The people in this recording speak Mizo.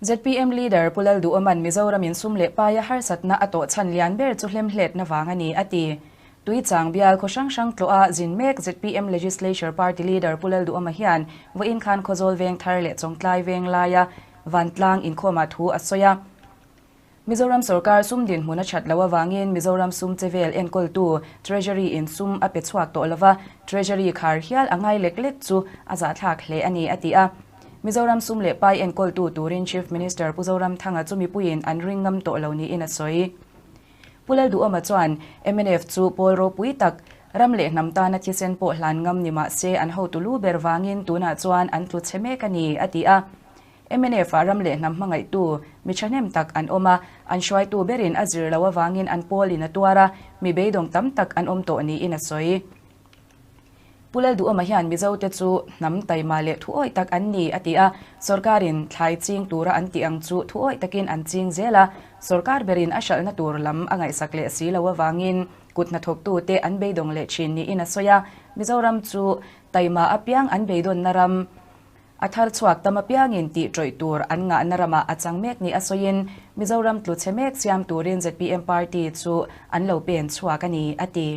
ZPM Leader Pu Lalduhawma'n Mizoramin sum leh paia harsatna a tawh chhan lian ber chu hlemhletna vang a ni, a ti. Tuichang bial khaw hrang hrang tlawha zin mek ZPM Legislature Party Leader Pu Lalduhawma hian vawiin khan Khawzawl veng thar leh Chawngtlai veng laia vantlang inkhawmah thu a sawi a. Mizoram sorkar sum dinhmun a that loh avangin Mizoram sum che vel enkawltu Treasury in sum a pe chhuak tawh lova, Treasury khar hial a ngai lek lek chu a zahthlak hle a ni, a ti a. Mizoram sum leh pai enkawltu turin Chief Minister Pu Zoramthanga chu mipuiin an ring ngam tawh lo niin a sawi. Pu Lalduhawma chuan mnf chu pawl ropui tak, ram leh hnam tana thisen pawh hlan ngam ni mah se an hotu lu ber vangin tunah chuan an tlu chhe mek a ni, a ti a. MNF-ah ram leh hnam hmangaihtu mi thahnem tak an awm a, an hruaitu berin a zir loh avangin an pawlin a tuar a, mi beidawng tam tak an awm tawh niin a sawi. Pu Lalduhawma hian Mizote chu hnam taima leh thuawih tak an ni a ti a, sorkarin thlai ching tura an tih ang chu thuawih takin an ching zel a, sorkar berin a hralhna tur lam a ngaihsak leh si lo avangin kut hnathawktute an beidawng leh thin niin a sawi a, Mizoram chu taima apiang an beidawnna ram A thar chhuak tam apiangin tih ṭawih tur an ngahna ramah a chang mek ni a sawiin Mizoram tlu chhe mek siam turin zpm party chu an lo pen chhuak a ni, a ti.